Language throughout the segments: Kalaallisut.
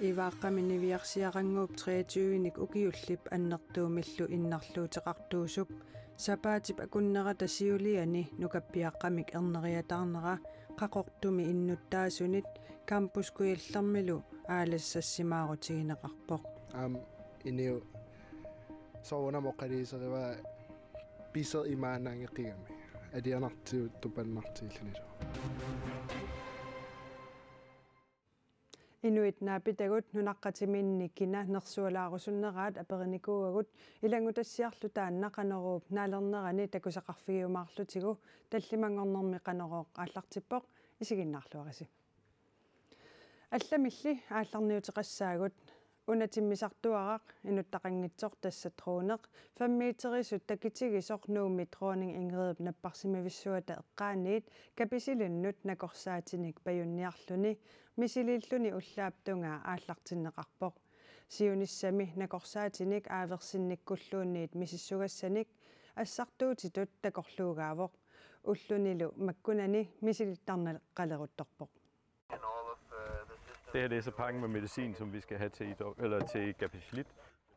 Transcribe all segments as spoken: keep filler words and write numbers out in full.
Ivaaqqami niviarsiarannguup treogtyvenik ukiullip annertuumillu innarluuteqartuusup sapaatip akunnerata siuliani nukappiaqqamik erneriataarnera Qaqortumi innuttaasunit Campus Kujallermilu aalassassimaarutigineqarpoq. Aamma inuit soorunami oqaluuserivaat pisoq imaannaanngeqigami. Alianartigut tupannartigillunilu. Inuit naapitagut nunaqqatiminni kina nersualaarusunneraat aperinikuuagut ilanngutassiarlu taanna Qanoruup naalernerani takusaqarfigiumaarlutigu tallimanngornermi Qanorooq aallartippoq, isiginnaarluarisi. Allamilli aallarniuteqassaagut. Una timmisartuaraq inuttaqanngitsoq, tassa droneq, fem meterisut takitigisoq Nuummi Dronning Ingridip napparsimavissuata eqqaaniit Kapisilinnut nakorsaatinik pajunniarluni misiliilluni ullaap tungaa aallartinneqarpoq. Siunissami nakorsaatinik aaversinnikkulluunniit misissugassanik assartuutitut takorluugaavoq. Ullunilu makkunani misilittarneqaleruttorpoq. Det her, det er så pakken med medicin, som vi skal have til, Ido, eller til Gabershelik.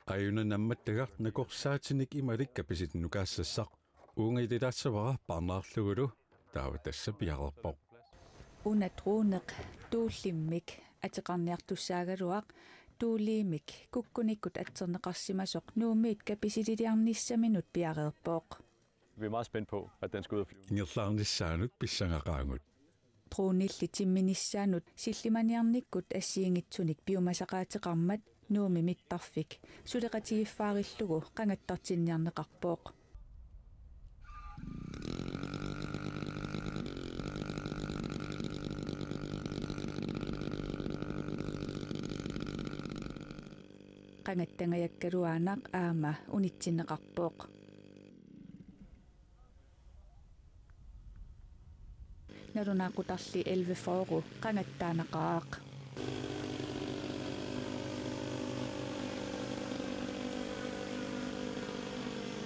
Aajuna nammattagaq nakorsaatinik imalik Kapisilinnut kaassassaq. Uunga ililaassavara parnaarlugulu, taava tassa piareerpoq. Una droneq tuullimmik ateqarniartussaagaluaq, tuuliimik kukkunikkut atserneqarsimasoq Nuummiit Kapisililiarnissaminut piareerpoq. Vi er meget spændt på, at den skal ud og flyve. Ingerlaarnissaanut pissangaqaagut. Dronilli timminissaanut sillimaniarnikkut assigiinngitsunik piumasaqaateqarmat Nuummi mittarfik suleqatigiiffaarillugu qangattartinniarneqarpoq. Qangattangajakkaluaannaq aamma unitsinneqarpoq. Nalunaaqutarli elleve fyrre qangattaanaqaaq.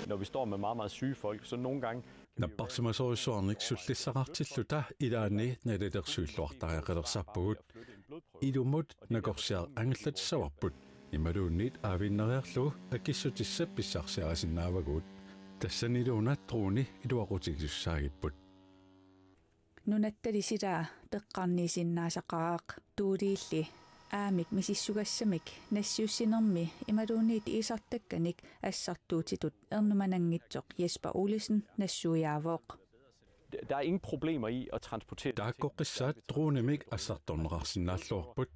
Når vi står med meget, meget syge folk, så nogle gange Napparsimasorujussuarnik sullissaqartilluta ilaanni nalilersuilluartariaqalersarpugut. Ilumut nakorsiaq angallatissavarput. Imaluunniit aaviinnariarlugu akissutissat pissarsiarisinnaavagut. Tassaniluuna droni iluaqutigisussaagippoq. Nunattali silaa peqqarniisinnaasaqaaq, tuuliilli aamik misissugassamik nassiussinermi imaluunniit iisartakkanik assartuutitut ernumananngitsoq Jesper Olesen nassuiaavoq. Der er ingen problemer i at transportere. Taakkoqqissaat dronimik assartorneqarsinnaalluarput.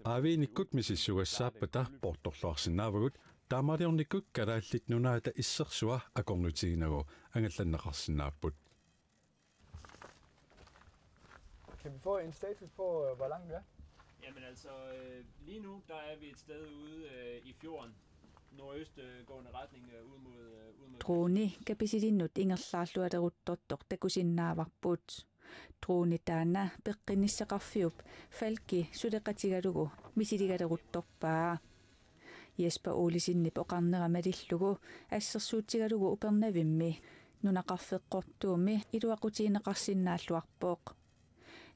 Aaviinikkut misissugassaappata poortorluarsinnaavagut, taamaaliornikkut Kalaallit Nunaata issersua akornutiginagu angallanneqarsinnaapput. Kan vi få en status på, øh, hvor langt vi er? Jamen altså, øh, lige nu der er vi et sted ude øh, i fjorden, nordøst øh, gående retning øh, ud mod, øh, ud mod. Droni Kapisilinnut ingerlaarlualeruttortoq takusinnaavarput. Droni taanna peqqinnissaqarfiup Falki suleqatigalugu misiligaleruttorpaa. Jesper Olesenip oqarnera malillugu assersuutigalugu Upernavimmi nunaqarfeqqortuumi iluaqutigineqarsinnaalluarpoq.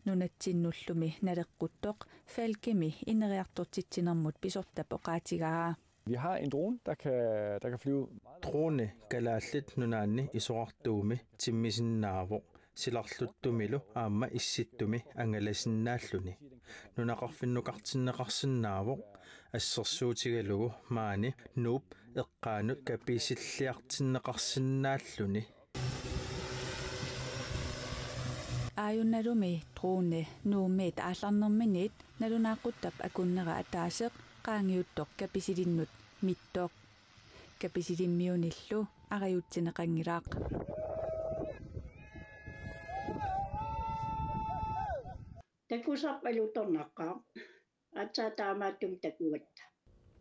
Nunatsinnullu naleqquttoq Falkimi ineriartortitsinermut pisortap oqaatigaa. Vi har en drone, der kan, der kan flyve meget langt. Drone Kalaallit Nunaanni isorartuumi timmisinnaavoq, silarluttumilu aamma issittumi angalasinnaalluni. Nunaqarfinnukartinneqarsinnaavoq, assersuutigalugu maani Nuup eqqaanut Kapisilliartinneqarsinnaalluni. Aajunalumi drone Nuummiit aallarnerminiit nalunaaquttap akunnera ataaseq qaangiuttoq Kapisilinnut mittoq. Kapisilimmiunillu arajutsineqanngilaq. Takusarpaluttornaqaaq. Aatsaat taamaattumik takugatta.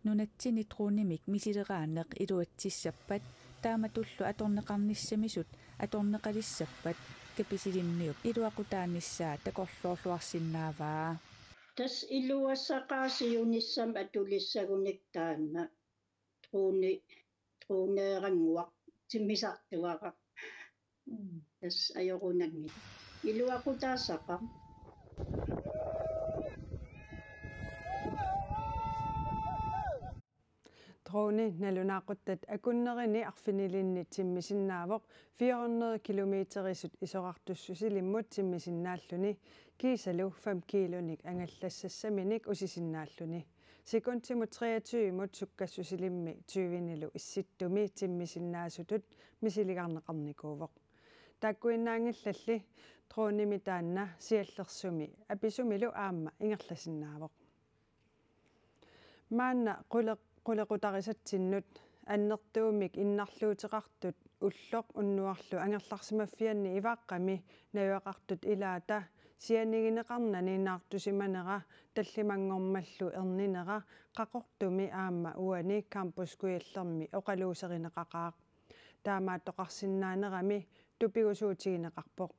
Nunatsinni dronemik misileraaneq iluatsissappat taamatullu atorneqarnissamisut atorneqalissappat Kapisilimmiup iluaqutaanissaa takorloorluarsinnaavaa. Tassa iluassaqaaq siunissami atulissagunik taanna. Drone, droneerannguaq timmisartuaraq. Tassa ajorunanngilaq. Iluaqutaassaqaaq. Droni nalunaaquttat akunnerini arfinilinni timmisinnaavoq, fire hundrede kilometerisut isorartussusilimmut timmisinnaalluni, kiisalu fem kiilunik angallassasaminik usisinnaalluni. Sekundimut treogtyvemut sukkassusilimmi tyvenilu issittumi timmisinnaasutut misiligarneqarnikuuvoq. Taakkuinnaanngillalli dronimi taanna siallersumi apisumilu aamma ingerlasinnaavoq. Maanna qule-, qulequtarisatsinnut annertuumik innarluuteqartut ulloq unnuarlu angerlarsimaffianni Ivaaqqami najugaqartut ilaata sianigineqarnani naartusimanera tallimanngormallu erninera Qaqortumi aamma uani Campus Kujallermi oqaluuserineqaqaaq. Taamaattoqarsinnaanerami tupigusuutigineqarpoq.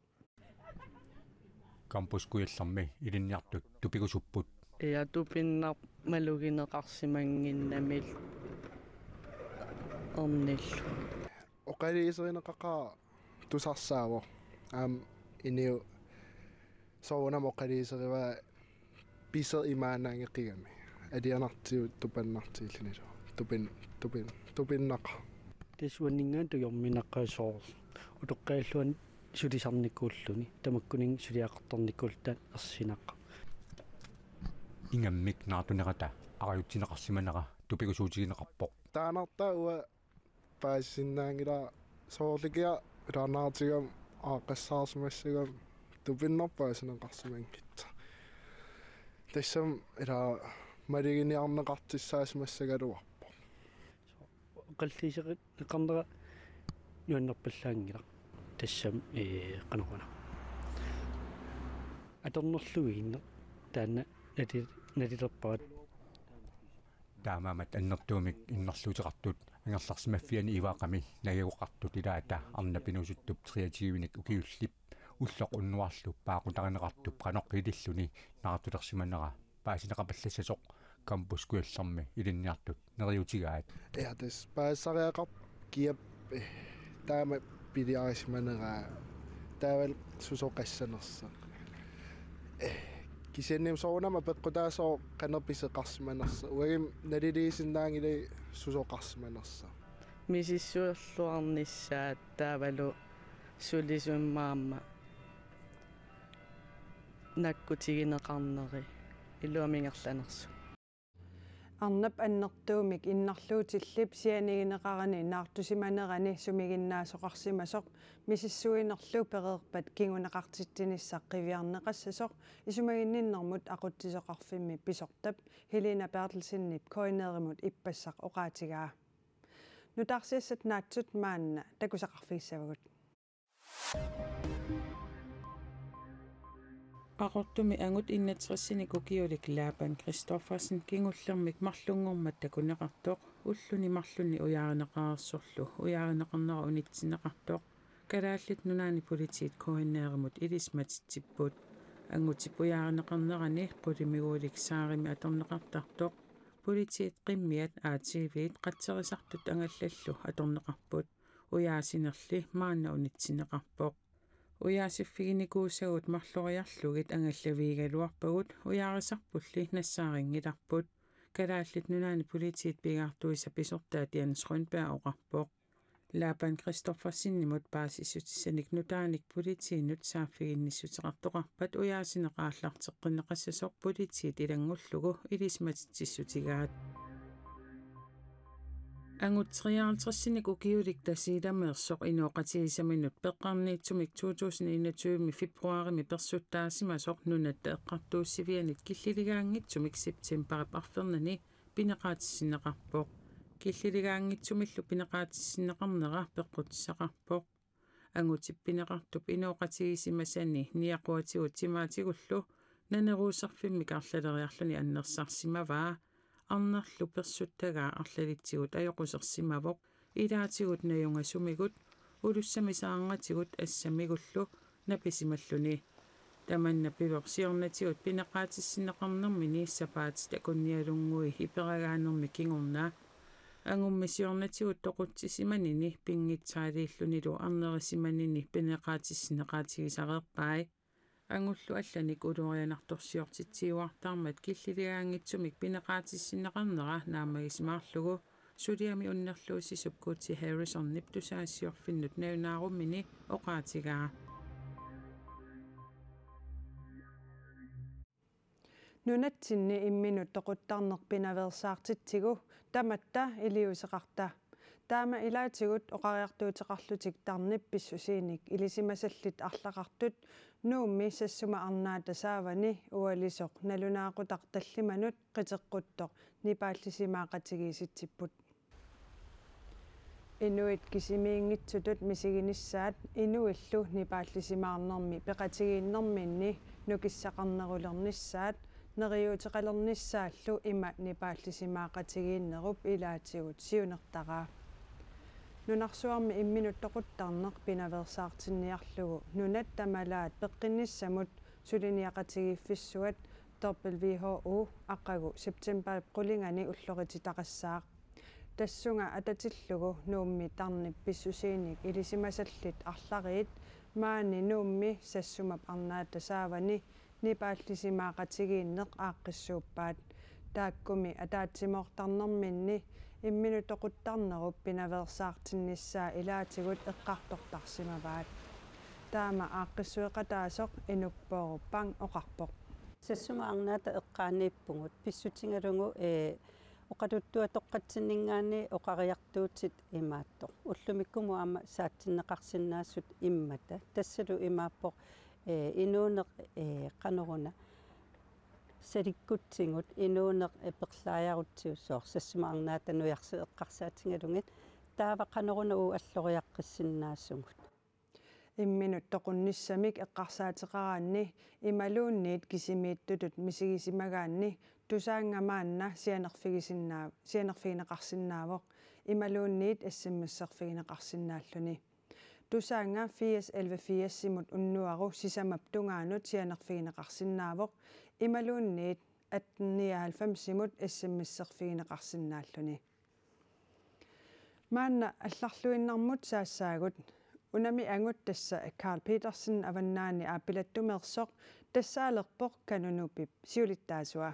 Campus Kujallermi ilinniartut tupigusupput. Ja, tupinnaq malugineqarsimannginnamillu ernillu. Oqaluuserineqaqaaq tusarsaavoq. Aamma inuit soorunami oqaluuserivaa pisoq imaannaanngeqigami. Alianartigut tupannartiillunilu. Tupin-, tupin-, tupinnaqaaq. Tassa uanninngaanniit tujorminaqaaq soorlu utoqqaat illuanni sulisarnikuulluni, tamakkuninnga suliaqartarnikuulluta ersinaqaaq. Ingammik naartunerata arajutsineqarsimanera tupigusuutigineqarpoq. Taannartaa uanga paasisinnaanngilara, soorlu ukiaq ilaannaartigami aaqqissaarsimassagami tupinnarpoq paasineqarsimanngitsoq. Tassami ila maluginiarneqartussaasimassagaluarpoq. Oqaluuserineqarnera nuannerpallaanngilaq. Tassami, ee, qanoruna. Atornerluinnaq taanna nali-, nalilerpara. Taamaammat annertuumik innarluuteqartut angerlarsimaffiani Ivaaqqami najugaqartut ilaata arnap inuusuttup treogtyvenik ukiullip ulloq unnuarlu paaqutarineqartup qanoq ililluni naartulersimanera paasineqapallassasoq Campus Kujallermi ilinniartut neriuutigaat. Ja, tassa paasisariaqarpoq kiap, eh, taama piliarisimanera taavalu susoqassanersoq. Eh, kisianni soorunami peqqutaassaaq qanoq pisoqarsimanersoq. Uagummi nalilersinnaanngilai susoqarsimanersoq. Misissuerluarnissaat taavalu sulisumik aamma nakkutigineqarneri iluamik ingerlanersoq. Arnap annertuumik innarluutillip sianigineqarani naartusimanerani sumiginnaasoqarsimasoq misissuinerlu pereerpat kinguneqartitsinissaq qiviarneqassasoq isumaginninnermut aqutsisoqarfimmi pisortap Helena Berthelsenip K N R-imut ippassaq oqaatigaa. Nutaarsiassat naatsut maanna takusaqarfigissavagut. Qaqortumi angut enogtresinik ukiulik Laban Christoffersen kingullermik marlunngormat takuneqartoq, ulluni marlunni ujaarineqareersorlu ujaarineqarnera unitsinneqartoq, Kalaallit Nunaanni Politiit K N R-imut ilisimatitsipput. Angutip ujaarineqarnerani qulimiguulik Saarimi atorneqartartoq politiit qimmiat A T V-t qatserisartut angallallu atorneqarput. Ujaasinerli maanna unitsinneqarpoq. Ujaasiffiginikuusagut marloriarlugit angallavigigaluarpagut, ujaarisarpulli nassaarinngilarput, Kalaallit Nunaanni Politiit pingaartuisa pisortaat Jens Rønberg oqarpoq. Laban Christoffersenimut paasissutissanik nutaanik politiinut saaffiginnissuteqartoqarpat ujaasineq aallarteqqinneqassasoq politiit ilanngullugu ilisimatitsissutigaat. Angut treoghalvtredsinik ukiulik Tasiilameersoq inooqatigisaminut peqqarniitsumik to tusind enogtyve februarimi persuttaasimasoq Nunatta Eqqartuussivianit killiligaanngitsumik septembarip arfernanni pineqaatissinneqarpoq. Killiligaanngitsumillu pineqaatissinneqarnera peqqutissaqarpoq. Angutip pineqartup inooqatigisimasani niaquatigut timaatigullu naneruuserfimmik arlaleriarluni annersarsimavaa. Arnarlu persuttagaa arlalitsigut ajoqusersimavoq, ilaatigut najungasumigut, ulussami saarngatigut assamigullu napisimalluni. Tamanna pivoq siornatigut pineqaatissinneqarnermini sapaatit akunnialunngui iperagaanermi kingorna. Angummi siornatigut toqutsisimanini pinngitsaaliillunilu arnerisimanini pineqaatissinneqaatigisareerpai. Angullu allanik ulorianartorsiortitsiuartarmat killiligaanngitsumik pineqaatissinneqarnera naammagisimaarlugu Suliami unnerluusisup Gucci Harrisonip tusagassiorfinnut nalunaarummini oqaatigaa. Nunatsinni imminut toquttarneq pinaveersaartitsigu tamatta iliuuseqarta. Taama ilaatigut oqariartuuteqarlutik tarnip pissusiinik ilisimasallit arlaqartut Nuummi Sassuma Arnaata Saavani ualisoq nalunaaqutaq tallimanut qiteqquttoq nipaallisimaaqatigiissitsipput. Inuit kisimiinngitsutut misiginissaat inuillu nipaallisimaarnermi peqatigiinnerminni nukissaqarnerulernissaat neriuuteqalernissaallu ima nipaallisimaaqatigiinnerup ilaatigut siunertaraa. Nunarsuarmi imminut toquttarneq pinaveersaartinniarlugu nunat tamalaat peqqinnissamut suliniaqatigiiffissuat W H O aqagu septembarip qulingani ullorititaqassaaq. Tassunga atatillugu Nuummi tarnip pissusiinik ilisimasallit arlariit maani Nuummi Sassumap Arnaata Saavani nipaallisimaaqatigiinneq aaqqissuuppaat. Taakkumi ataatsimoortarnerminni imminut toquttarnerup pinaveersaartinnissaa ilaatigut eqqartortarsimavaat. Taama aaqqissueqataasoq Inuk Poorup Bang oqarpoq. Sassuma Arnaata eqqaaniippugut pissutigalugu, ee, oqaluttuatoqqatsinninngaanniit oqariartuutit imaattoq. Ullumikkumut aamma saatsinneqarsinnaasut immata. Tassalu imaappoq, ee, inuuneq, ee, qanoruna salikkutsigu, inuuneq, ee, perlaajarutsigu sooq Sassuma Arnaata nujarsi eqqarsaatigalugit. Taava qanoruna uagut alloriaqqissinnaasugut. Imminut toqunnissamik eqqarsaateqaraanni imaluunniit kisimiittutut misigisimagaanni Tusaannga maanna sianerfigisinnaa-, sianerfigineqarsinnaavoq imaluunniit S M S-erfigineqarsinnaalluni. Tusaannga firs elleve firsimut unnuaru sisamap tungaanut sianerfigineqarsinnaavoq imaluunniit atten nioghalvfemsimut S M S-erfigineqarsinnaalluni. Maanna allarluinnarmut saassaagut. Unami angut tassa Karl Petersen Avannaani Aappilattumeersoq tassaalerpoq Kanunupip siulittaasua.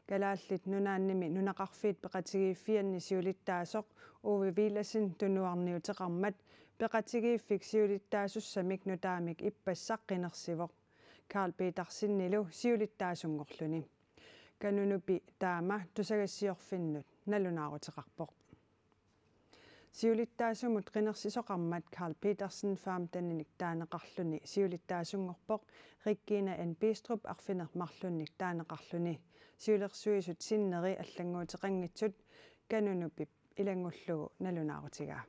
Kalaallit Nunaannimi nunaqarfiit peqatigiiffianni siulittaasoq Ove Villadsen tunuarniuteqarmat peqatigiiffik siulittaasussamik nutaamik ippassaq qinersivoq. Karl Petersenilu siulittaasunngorluni. Kanunupi taama tusagassiorfinnut nalunaaruteqarpoq. Siulittaasumut qinersisoqarmat Karl Petersen femteninik taaneqarluni siulittaasunngorpoq, Regina N. Bistrup arfineq-marlunnik taaneqarluni. Siulersuisut sinneri allannguuteqanngitsut Kanunupip ilanngullugu nalunaarutigaa.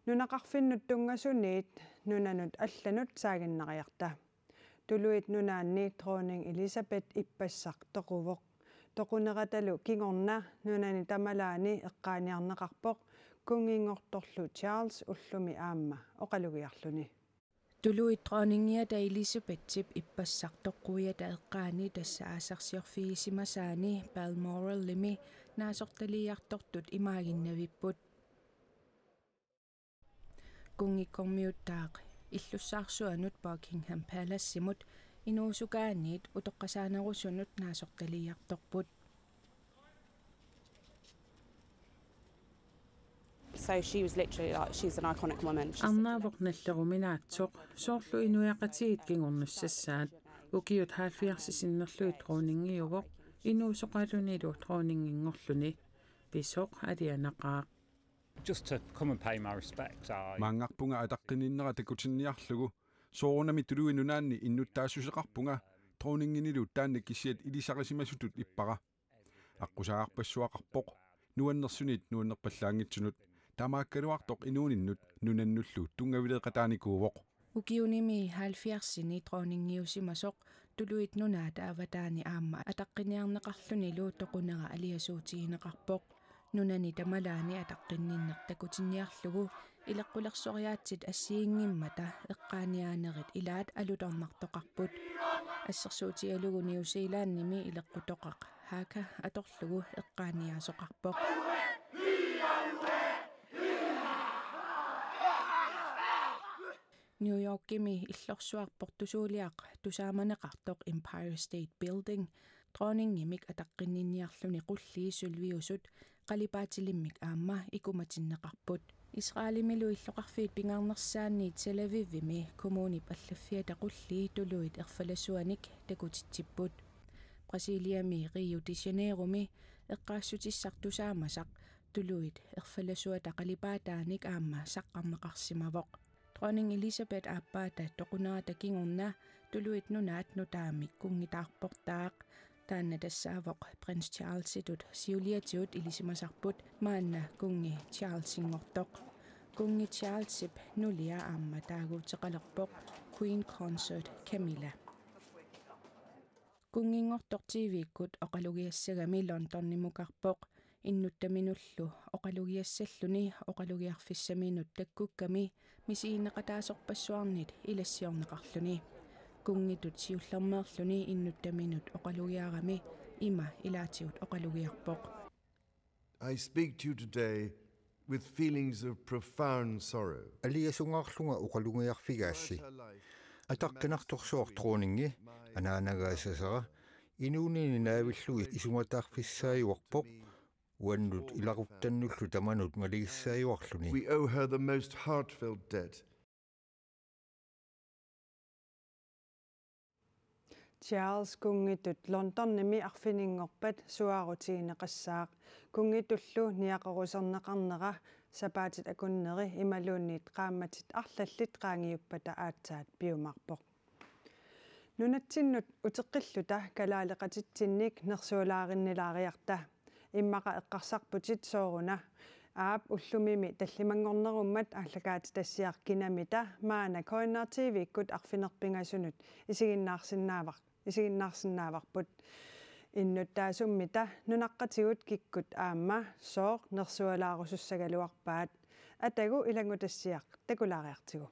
Nunaqarfinnut tunngasuniit nunanut allanut saaginnariarta. Tuluit Nunaanni Dronning Elizabeth ippassaq toquvoq. Toquneratalu kingorna nunani tamalaani eqqaaniarneqarpoq, kunnginngortorlu Charles ullumi aamma oqalugiarluni. Tuluit dronningiata Elizabethip ippassaq toqquiata eqqaani tassa aasarsarsiorfigisimasaani Balmoralimi naasortaliiartortut imaaginnavipput. Kunngikkormiuttaaq illussaarsuanut Buckingham Palacemut inuusukaaniit utoqqasaanerusunut naasortaliiartorput. So she was literally like, she's an iconic woman. She's Arnaavoq nalleruminaatsoq, soorlu inuiaqatigiit kingornussassaat. Ukiut halvfjerdsit sinnerlugit dronningiuvoq, inuusoqalunilu dronninginngorluni. Pisoq alianaqaaq. Just to come and pay my respects, I Maanngarpunga ataqqinninnera takutinniarlugu. Soorunami Tuluit Nunaanni innuttaassuseqarpunga, dronninginilu taanna kisiat ilisarisimasutut ippara. Aqqusaarpassuaqarpoq nuannersunit nuannerpallaanngitsunut, taamaakkaluartoq inuuninnut nunannullu tunngavileeqataanikuuvoq. Ukiunimi halvfjerdsini dronningiusimasoq Tuluit Nunaata avataani aamma ataqqinniarneqarlunilu toqunera aliasuutigineqarpoq. Nunani tamalaani ataqqinninneq takutinniarlugu ileqqulersoriaatsit assigiinngimmata eqqaaniaanerit ilaat alutornartoqarput. Assersuutigalugu New Zealandimi ileqqutoqaq Haka atorlugu eqqaaniaasoqarpoq. New Yorkimi illorsuaq portusuuliaq tusaamaneqartoq Empire State Building dronningimik ataqqinninniarluni qullii sulviusut qalipaatilimmik aamma ikumatinneqarput. Israelimilu illoqarfiit pingaarnersaanni Tel Avivimi kommunip allaffiata qullii tuluit erfalasuanik takutitsipput. Brasiliami Rio de Janeiromi eqqaassutissaq tusaamasaq tuluit erfalasuata qalipaataanik aamma saqqarneqarsimavoq. Dronning Elizabeth aappaata toqunerata kingorna Tuluit Nunaat nutaamik kunngitaarportaaq. Taanna tassaavoq Prins Charlesitut siuliatigut ilisimasarput maanna kunngi Charlesinngortoq. Kunngi Charlesip nulia aamma taaguuteqalerpoq Queen Consort Camilla. Kunnginngortoq T V-kkut oqalugiassagami Londonimukarpoq, innuttaminullu oqalugiassalluni oqalugiarfissaminut takkukkami misigineqataasorpassuarnit ilassiorneqarluni. Kunngitut siullermeerluni innuttaminut oqalugiarami ima ilaatigut oqalugiarpoq. I speak to you today with feelings of profound sorrow. Aliasungaarlunga oqalugiarfigaassi. Ataqqinartorsuaq dronningi anaanagaassasara inuunini naavillugu isumataarfissaajuarpoq, uannut ilaquttannullu tamanut malugissaajuarluni. We owe her the most heartfelt debt. Charles kunngitut Londonimi arfininngorpat suaarutigineqassaaq. Kunngitullu niaqoruserneqarnera sapaatit akunneri imaluunniit qaammatit arlallit qaangiuppata aatsaat piumaarpoq. Nunatsinnut uteqqilluta kalaaleqatitsinnik nersualaarinnilaariarta. Immaqa eqqarsarputit sooruna. Aap, ullumimi tallimanngornerummat aallakaatitassiaq kinamita maanna K N R T V-kkut arfineq-pingasunut isiginnaarsinnaavaq-, isiginnaarsinnaavarput. Innuttaasummita nunaqqatigut kikkut aamma sooq nersualaarusussagaluarpaat. Atagu ilanngutassiaq takulaariartigu.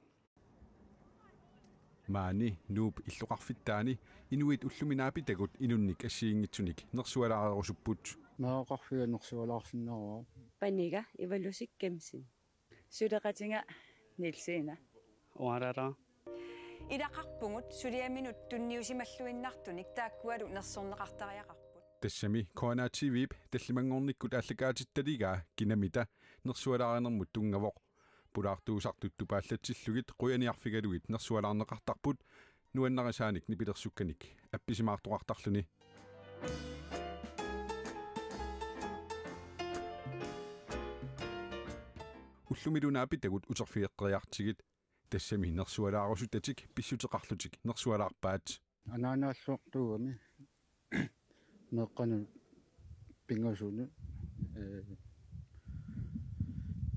Maani Nuup illoqarfittaani inuit ullumi naapitagut inunnik assigiinngitsunik nersualaarerusupput. Meeraqarfiga nersualaarsinnaavara. Paniga Ivalusik Kemsin. Suleqatiga Nielsina. Uarara. Ilaqarpugut suliaminut tunniusimalluinnartunik taakkualu nersorneqartariaqarput. Tassami K N R T V-p tallimanngornikkut aallakaatittaligaa kinamita nersualaarinermut tunngavoq. Pulaartuusartut tupaallatsillugit qujaniarfigalugit nersualaarneqartarput nuannarisaanik nipilersukkanik appisimaartoqartarluni. Ullumilu naapitagut uterfigeqqeriartigit, tassami nersualaarusuttatik pissuteqarlutik nersualaarpaat. Anaanaalluartuugami meeqqanut pingasunut, ee,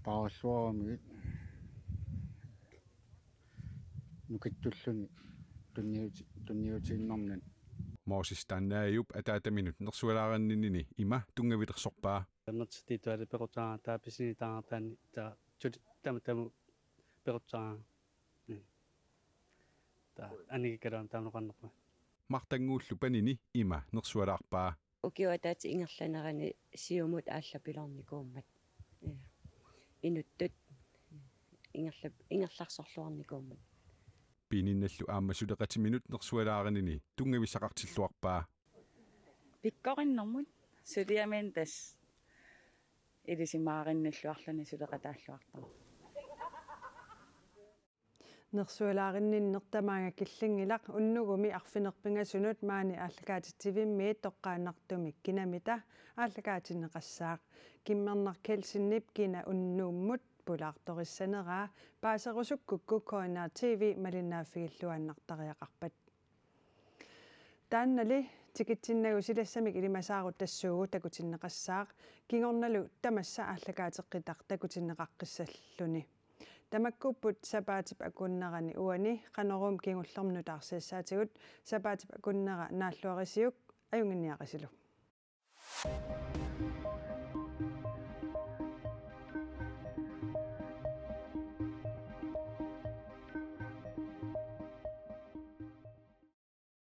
paaralluaramigit nukittulluni tunniuti-, tunniutiinnarnani. Moses Tannajup ataataminut nersualaarinninnini ima tunngavilersorpaa. Tamatsi tiituali pequtaanga taa pisini taartaani taa tuli tama tamu pequtaanga. Mm. Taa anigikkaluarami taamanoqarnerpa. Martannguullu panini ima nersualaarpaa. Ukiup ataatsip ingerlanerani siumut aallapiloornikuummat. Ja. Inuttut ingerla-, ingerlarsorluarnikuummat. Piininnallu aamma suleqatiminut nersualaarinini tunngavissaqartilluarpaa. Pikkorinnermut suliaminut tassa ilisimaarinnilluarluni suleqataalluartarpoq. Nersualaarinninneq tamaanga killinngilaq, unnugumi arfineq-pingasunut maani aallakaatitsivimmiit toqqaannartumik kinamita aallakaatinneqassaaq. Kimmernaq Kelsenip kina unnummut pulaartorissaneraa paaserusukkukku K N R T V malinnaaffigilluinnartariaqarpat. Taannali tikitsinnagu silassamik ilimasaarut tassuugu takutinneqassaaq, kingornalu tamassa aallakaateqqitaq takutinneqaqqissalluni. Tamakkuupput sapaatip akunnerani uani, Qanoruum kingullermi nutaarsiassaatigut, sapaatip akunnera naalluarisiuk ajunnginniarisilu.